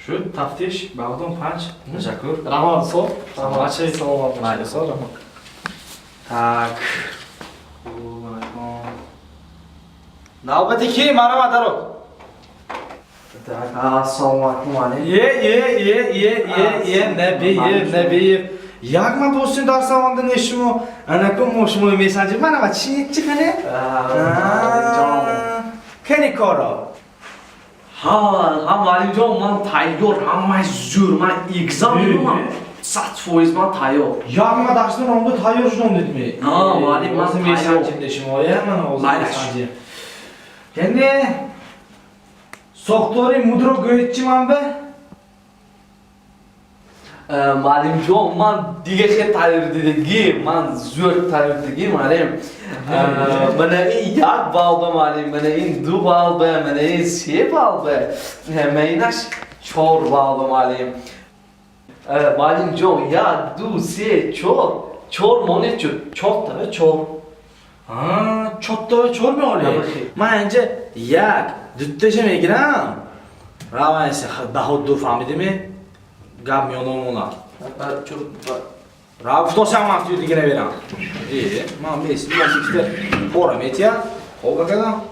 Шуд тафтиш, баллатон 5. Ташаккур. Раҳмат, устод. Саломат шавед. Саломат бошед. Майли. Устод, раҳмат. Так. Навбати ки? Марҳамат, дарод. Ассалому алайкум, муаллим. Е, е, е, е, е, е, Набиев, Набиев. Як ман босин дар савонда не шумо. Анаку мо шумо месанҷем. Марҳамат, чи чи кане? Кани коро? Ҳа, ҳа, муаллимҷон, ман тайёр, ҳамаи зӯр, ман экзамен, ман 100% ман тайёр. Як ман дарсдан омда тайёр шудам дедми? Ҳа, муаллим, ман Ҳозир тайёр. месанҷем де шумо, е, ман ҳозир Майлаш. месанҷем. Яъне сохтори мудро гӯед чи ман бе? Муаллимҷон, ман дига хел тайёр дидагӣ, ман зӯр тайёр дидагӣ, муаллим. Мана ин 1 балл ба, муаллим, мана ин 2 балл ба, мана ин 3 балл ба, мана инаш 4 балл ба, муаллим. Муаллимҷон, як, ду, се, чор, чор монед шуд, чорта ва чор. Чотта ва чор меоли? Набахи. Ман инҷа як, дутташа мегирам. Раванси баҳо ду фаҳмидими? Гап миёна монад. Рав гуфтосам ман ту дига наверам. Е, ман мес, ман ikkita пора метия. Хоб акадам.